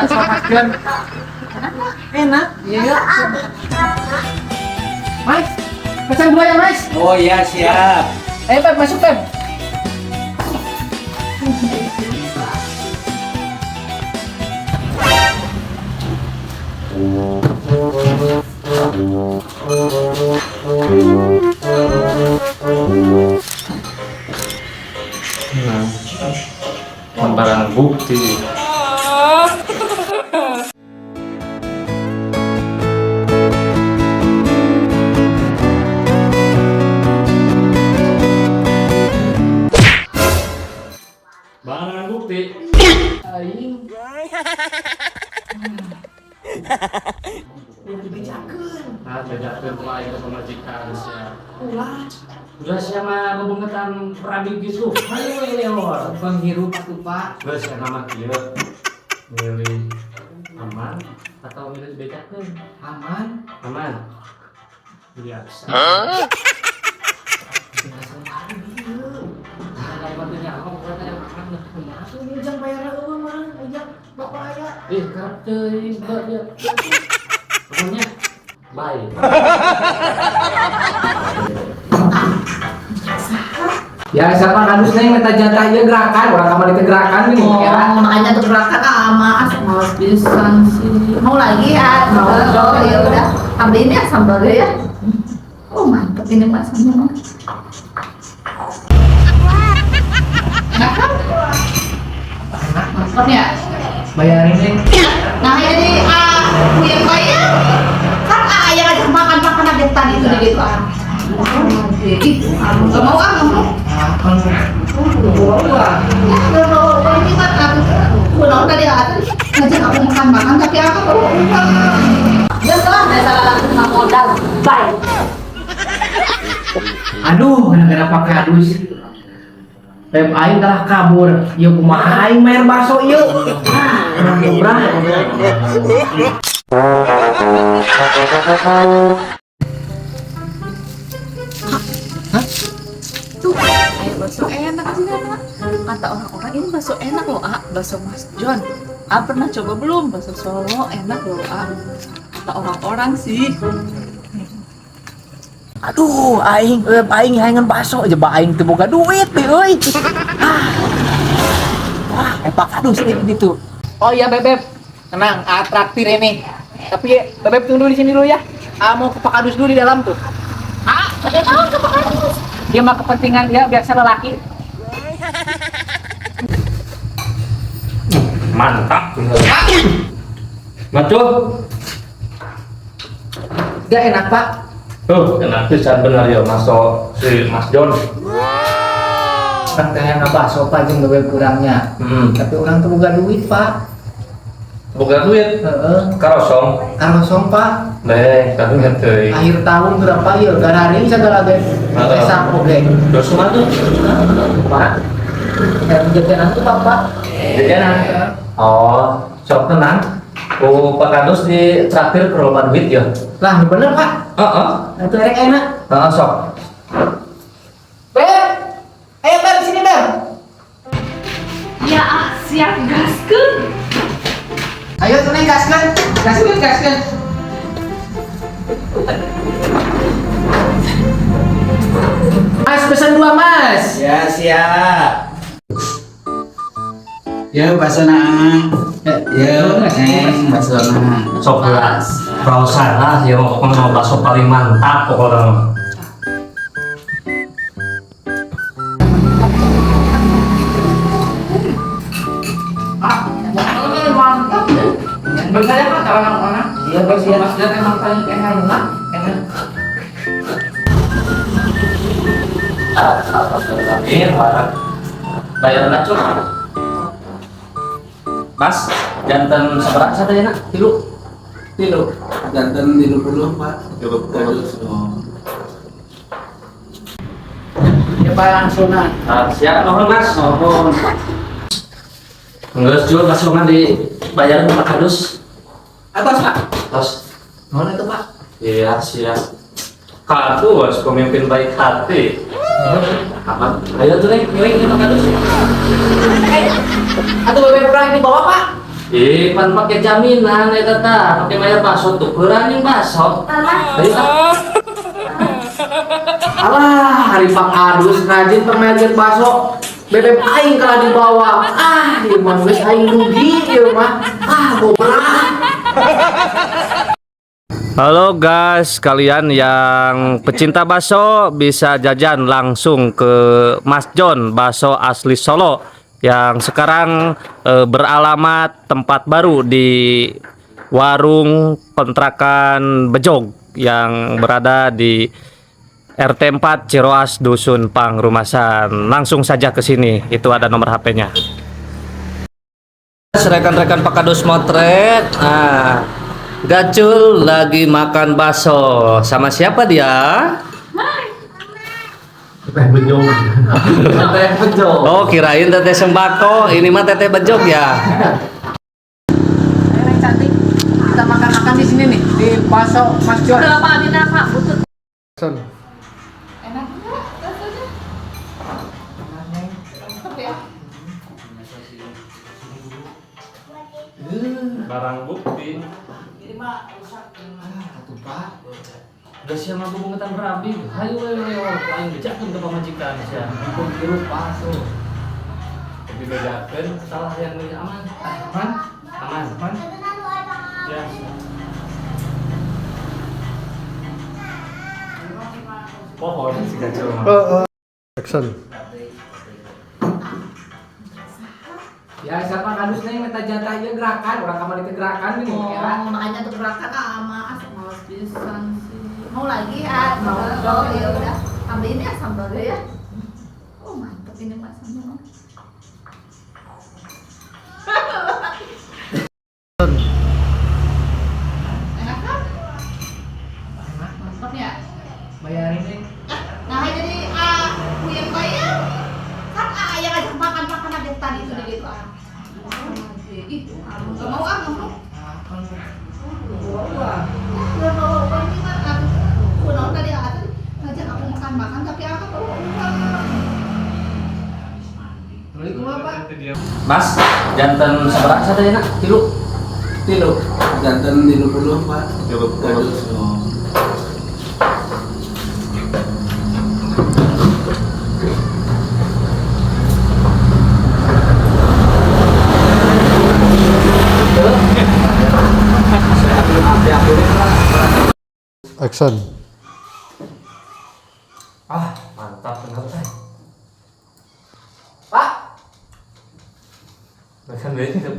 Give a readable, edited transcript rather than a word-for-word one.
Bakso Mas John. Enak. Iya. Mas, pesan dua ya, Mas. Oh iya siap. Ayo, Pep, masuk, Pep. Nah, barang bukti. Barang bukti. Aing. Yang dibejakeun. Nah, bejakeun ku aing ke pamajikan sia. Ulah. Udah sia mah bebengetan rabi gitu. Hayu we lewat. Penghirup atuh, Pak. Geus sia mah kieu. Milih aman atau milih bejakeun? Aman. Aman. Biasa. Ujang bayar eueuh mah, ujang bapak aya. Ih, kerap teuing mbak dia. Pokoknya bye. Ya, siapa kadus neng minta jatah ieu gerakan, urang kamari teh gerakan gini Oh, ya. makanya tuh gerakan ah, maaf, males pisan sih. Mau lagi ya? Mau. Oh, ya udah. Ambilin ya sambalnya ya. Oh, mantep ini mas sambalnya. Enak kan? Enak, Mantep ya? Bayarin neng. Nah, ini aku yang bayar. Kan yang ngajak makan makan aja tadi itu gitu ah. Ih, nggak mau ah, nggak mau. Ah, kan bawa uang. Ya, nggak mau. Ini kan aku naon tadi aku ngajak aku makan makan tapi aku bawa uang. Ya salah, dasar aku nggak modal. Bye. Aduh, gara-gara Pak Kadus. Beb aing telah kabur. Ieu kumaha aing bayar bakso ieu? Ah, murah. Hah? Tuh, ayo bakso enak sih kan, kata orang-orang ini bakso enak loh, A. Bakso Mas John. A pernah coba belum? Bakso Solo enak loh, A. Kata orang-orang sih. Aduh, aing beb aing hayangan bakso aja ba aing teu boga duit deh euy. Ah. Wah, Pak Kadus ini gitu. Oh iya Bebeb, tenang, A traktir ini. Tapi Bebeb tunggu dulu di sini dulu ya. A mau ke Pak Kadus dulu di dalam tuh. A, ada tahu ke Pak Kadus. Dia mah kepentingan dia biasa lelaki. Mantap. Matu. Gak enak, Pak. Tuh, enak pisan bener ya masuk si Mas John. Kan teh yang bakso Pak jeung Bebeb kurangnya. Tapi orang tuh boga duit, Pak. Boga duit. Heeh. Karosong. Karosong, Pak. Deh, karunya teuing. Akhir tahun berapa ya? Garari segala ge. Heeh. Pesak oge. Terus kumaha tuh? Pak. Dan jajanan tuh Bapak. Jajanan. Oh, sok tenang. Oh, Pak Kadus di traktir ke loba duit ya. Lah, bener, Pak. Heeh. Nah, itu erek enak. Heeh, sok. Beb. Ayo, Beb, sini, Beb. Ya, ah, siap gaskeun. Ayo, tenang, gaskeun. Gaskeun, gaskeun. Mas, pesan dua, Mas. Ya siap. Ya bakso na. Ya, neng bakso na. Sok lah. Rausan lah, ya pokoknya mau bakso paling mantap pokoknya. Mantap. Bener ya, Pak, orang-orang. Iya, Bos, ya. Mas Dan emang paling enak. Enak. Ini barang. Bayar cuk. Mas, jantan sabaraha sadayana? Tilu. Tilu. Jantan 50 Pak. Terus. Oh. Ya, Pak, langsung nah. Ah, siap, nuhun Mas. Nuhun. Geus jual bakso dibayar Pak Kadus. Atas, Pak. Tos. Nuhun itu, Pak. Iya, siap. Kadus pemimpin baik hati. Aman. Ayo tuh neng, ngiring Pak Kadus. Atau Bebeb kurang di bawah, Pak. Ih, pan pakai jaminan eta tah, pakai bayar bakso tuh, kurangin bakso. Ayo ah. Alah, hari Pak Kadus rajin pengajian bakso. Bebek aing kalah dibawa. Ah, ieu mah geus aing rugi ieu mah. Ah, goblok. Halo guys, kalian yang pecinta bakso bisa jajan langsung ke Mas John Bakso Asli Solo yang sekarang beralamat tempat baru di warung kontrakan Bejog yang berada di RT 4 Ciroas Dusun Pangrumasan. Langsung saja ke sini, itu ada nomor HP-nya. Rekan-rekan Pak Kadus motret. Nah, Gacul lagi makan bakso. Sama siapa dia? Teteh bejog. Teteh bejog. Oh, kirain teteh sembako. Ini mah teteh bejog ya. Ayo, Neng cantik. Kita makan-makan di sini nih di bakso Mas John. Berapa Amina Kak? Butut. Enak nggak rasanya? Mantep ya. Barang bukti. Ini mah rusak. Ah, atuh Pak. Udah siang aku bungetan berabi. Hayu ayo ayo aing bejakeun ke pamajikan sia. Dukung hirup bakso. Tapi bejakeun salah yang lebih aman. Aman? Aman. Aman. Ya. Pohon si Gacul mah. Action. Ya, siapa kadus neng minta jatah ieu gerakan, urang kamari teh gerakan gini Oh, ya. makanya tuh gerakan ah, maaf, males pisan sih. Mau lagi ah? Mau. Oh, ya udah. Ambil ini ya sambalnya ya. Oh, mantep ini mas sambal. Enak kan? Mantep ya? Bayarin neng. Nah, jadi aku yang bayar. Kan yang ngajak makan-makan aja tadi itu gitu ah. Ih, nggak mau ah, nggak mau. Wah. Nggak bawa uang nih kan aku. Kunaon tadi ah tadi ngajak aku makan-makan tapi aku bawa uang. Assalamualaikum Pak. Mas, janten sabaraha sadayana? Tilu. Tilu. Janten 30, Pak. Kadus. Oh. Action. Ah, mantap bener teh. Pak. Makan deui di depan.